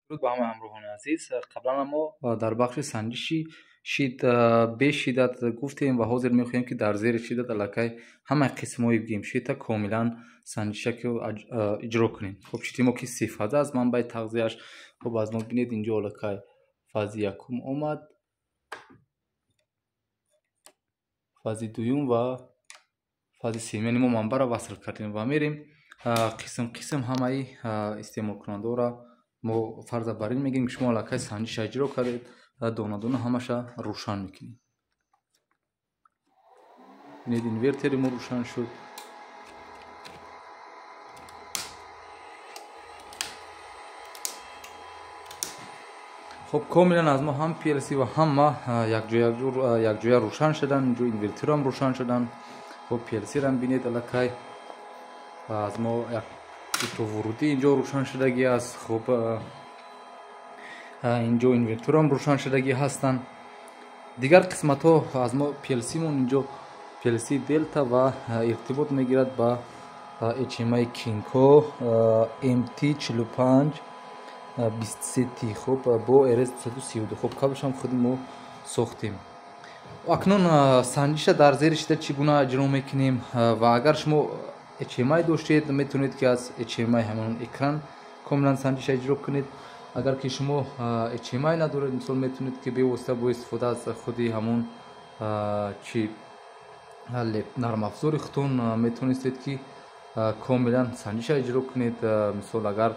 Дуруд ба ҳамаи ҳамроҳони азиз. Қаблан мо дар бахши санҷиши бешиддат гуфтем ва ҳозир мехоҳем, ки дар зери шиддат аллакай ҳамаи қисмҳои бигем шита комилан санҷишаки иҷро кунем. Хуб, шити мо ки сифаза аст, манбаи тағзияш. Хуб, аз мо бинед, инҷо аллакай фази якум омад, фази дуюм ва фази сеюм. Яъне мо манбаъро васл кардем ва мерем қисм қисм ҳамаи истеъмолкунандаҳоро мо фарза бар ин мегирем, ки шумо аллакай санҷиша иҷро кардед ва дона дона ҳамаша рӯшан мекунед. Бинед, инвертери мо рӯшан шуд. Хуб, комилан аз мо ҳам PLC ва ҳама якҷоя рӯшан шуданд. Инҷо инвертерам рӯшан шуданд. Хуб, PLC-рам бинед, аллакай аз мо як дуто вурудӣ инҷо рӯшан шудагӣ аст. Хуб, инҷо инверторам рӯшан шудагӣ ҳастанд. Дигар қисматҳо аз мо PLC-мон инҷо PLC Delta ва иртибот мегирад ба HMI Kinco MT 45 23 T, хуб, бо RS 232. Хуб, кабелшам худи мо сохтем. Акнун санҷиша дар зери шида чӣ гуна иҷро мекунем? Ва агар шумо HMI доштед, метавонед, ки аз HMI ҳамон экран комилан санҷиша иҷро кунед. Агар ки шумо HMI надоред, мисол, метавонед, ки бевосита бо истифода аз худи ҳамон чи нармафзори худтон метавонистед, ки комилан санҷиша иҷро кунед. Мисол, агар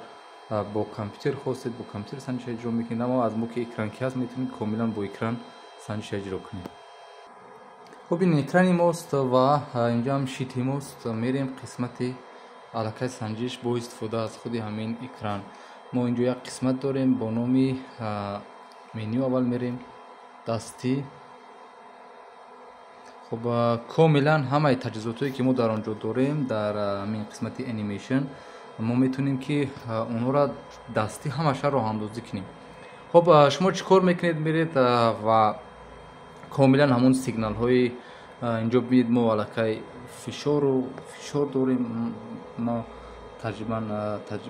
бо компютер хостед, бо компютер санҷиша иҷро мекунед, аммо аз мо ки экран ки ҳаст, метавонед комилан бо экран санҷиша иҷро кунед. Хуб, ин экрани мост ва инҷоам шити мост. Мерем қисмати аллакай санҷиш бо истифода аз худи ҳамин экран. Мо инҷо як қисмат дорем бо номи меню. Аввал мерем дастӣ. Хуб, комилан ҳамаи таҷҳизотое, ки мо дар он ҷо дорем, дар ҳамин қисмати animation мо метавонем, ки онҳоро дастӣ ҳамаша роҳандозӣ кунем. Хуб, шумо чӣ кор мекунед? Меред ва комилан ҳамон сигналҳои инҷо бинед, мо аллакай фишор дорем. Мо таҷрибан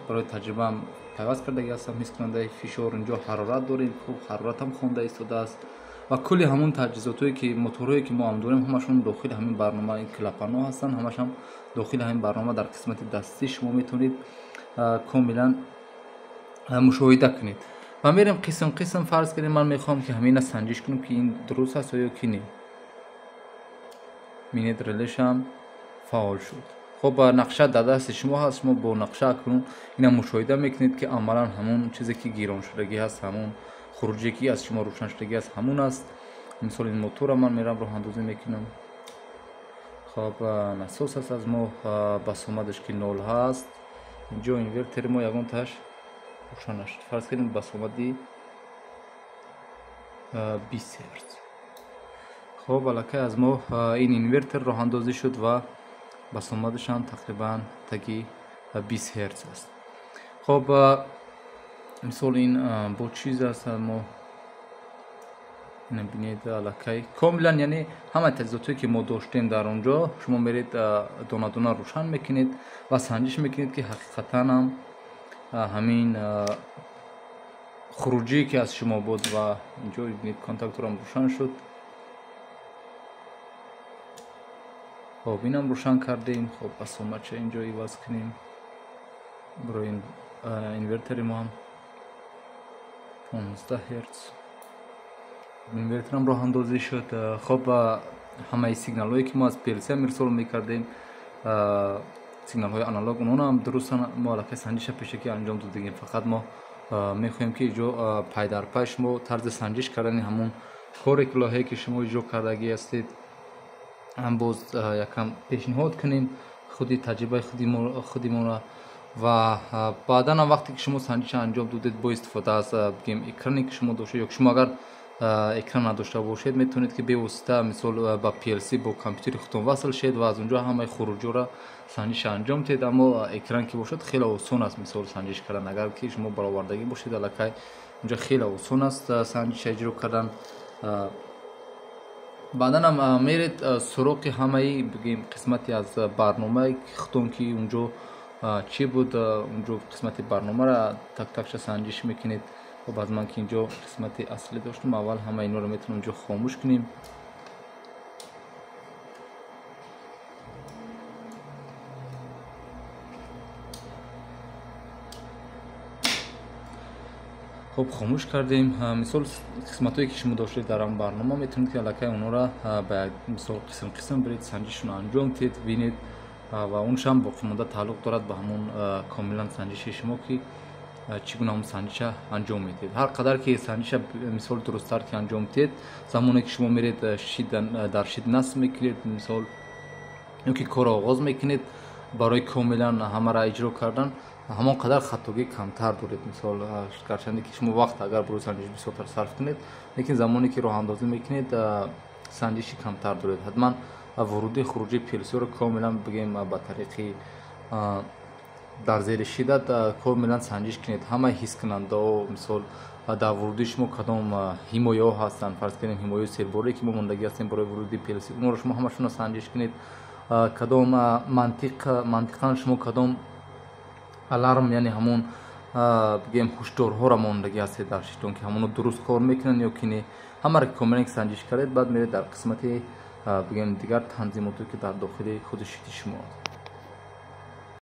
барои таҷрибаам пайваст кардагӣ ҳастам ҳискунандаи фишор. Инҷо ҳарорат дорем. Хуб, ҳароратам хонда истодааст ва кулли ҳамон таҷҳизотое, ки моторҳое, ки мо ҳам дорем, ҳамашон дохили ҳамин барнома, ин клапанҳо ҳастанд, ҳамашам дохили ҳамин барнома дар қисмати дастӣ шумо метавонед комилан мушоҳида кунед. Ва мерем қисм қисм. Фарз кунем, ман мехоҳам, ки ҳамина санҷиш кунам, ки ин дуруст аст ё ки не. Бинед, релешам фаъол шуд. Хуб, нақша дар дасти шумо ҳаст. Шумо бо нақша акнун ина мушоҳида мекунед, ки амалан ҳамон чизе, ки гироншудагӣ ҳаст, ҳамон хуруҷие, ки аз шумо рӯшаншудагӣ аст, ҳамон аст. Мисол, ин мотора ман мерам роҳандозӣ мекунам. Хуб, насос аст аз мо, басомадаш ки нол ҳаст. Инҷо инвертери мо ягонтааш рӯшан нашуд. Фарз кунем, басомади 20 герц. Хуб, аллакай аз мо ин инвертер роҳандозӣ шуд ва басомадашам тақрибан таги 20 герц аст. Хуб, мисол, ин бо чиз аст мо ина бинед, аллакай комилан, яъне ҳамаи таҷҳизотое, ки мо доштем дар он ҷо, шумо меред дона дона рӯшан мекунед ва санҷиш мекунед, ки ҳақиқатан ҳам ҳамин хуруҷие, ки аз шумо буд. Ва инҷо бинед, контакторам рӯшан шуд. Хуб, инам рӯшан кардем. Хуб, басомадша инҷо иваз кунем барои инвертери мо ҳам 15 герц. Инвертерам роҳандозӣ шуд. Хуб, ҳамаи сигналҳое, ки мо аз PLC ирсол мекардем, сигналҳои аналог, онҳоам дурустан. Мо аллакай санҷиша пешакӣ анҷом додагем. Фақат мо мехоҳем, ки иҷо пайдарпай шумо тарзи санҷиш кардани ҳамон коре, ки лоиҳае, ки шумо иҷро кардагӣ ҳастед, ҳам боз якам пешниҳод кунем худи таҷрибаи худи моро. Ва баъдан ҳам вақте ки шумо санҷиша анҷом додед бо истифода аз, бигем, экране, ки шумо доштед, ё ки шумо агар экран надошта бошед, метавонед, ки бевосита, мисол, ба PLC бо компютери худтон васл шед ва аз он ҷо ҳамаи хуруҷоро санҷиша анҷом диҳед. Аммо экран ки бошад, хеле осон аст, мисол, санҷиш кардан. Агар ки шумо баровардагӣ бошед, аллакай онҷо хеле осон аст санҷиша иҷро кардан. Баъдан ҳам меред суроғи ҳамаи, бигем, қисмати аз барномаи худтон, ки унҷо чӣ буд, унҷо қисмати барномаро так такша санҷиш мекунед. Хоб, аз ман ки инҷо қисмати аслӣ доштам, аввал ҳама инҳоро метавонем инҷо хомӯш кунем. Хоб, хомӯш кардем. Мисол, қисматҳое ки шумо доштед дар он барнома, метавонед ки аллакай онҳоро ба мисол қисм қисм биред, санҷишро анҷом диҳед, бинед ва оншам боқимонда тааллуқ дорад ба ҳамон комилан санҷиши шумо, ки чӣ гуна ҳамон санҷиша анҷом медиҳед. Ҳар қадар ки санҷиша мисол дурусттар ки анҷом диҳед, замоне ки шумо меред дар щит насб мекунед, мисол ё ки корро оғоз мекунед, барои комилан ҳамаро иҷро кардан ҳамон қадар хатогӣ камтар доред. Мисол, гарчанде ки шумо вақт агар барои санҷиш бисёртар сарф кунед, лекин замоне ки роҳандозӣ мекунед, санҷиши камтар доред. Ҳатман вуруди хуруҷи PLC-ро комилан бигем ба тариқи дар зери щит комилан санҷиш кунед. Ҳамаи ҳискунандаҳо, мисол дар вуруди шумо кадом ҳимояҳо ҳастанд, фарз кунем ҳимояи серборие ки мо мондагӣ ҳастем барои вуруди PLC, онҳоро шумо ҳамашонро санҷиш кунед. Кадом мантиқан шумо кадом аларм, яъне ҳамон бигем ҳушдорҳоро мондагӣ ҳастед дар щит он, ки ҳамоно дуруст кор мекунанд ё ки не, ҳамаро ки комилан санҷиш кардед, баъд меред дар қисмати бигем дигар танзимоте ки дар дохили худи щит и шумо аст.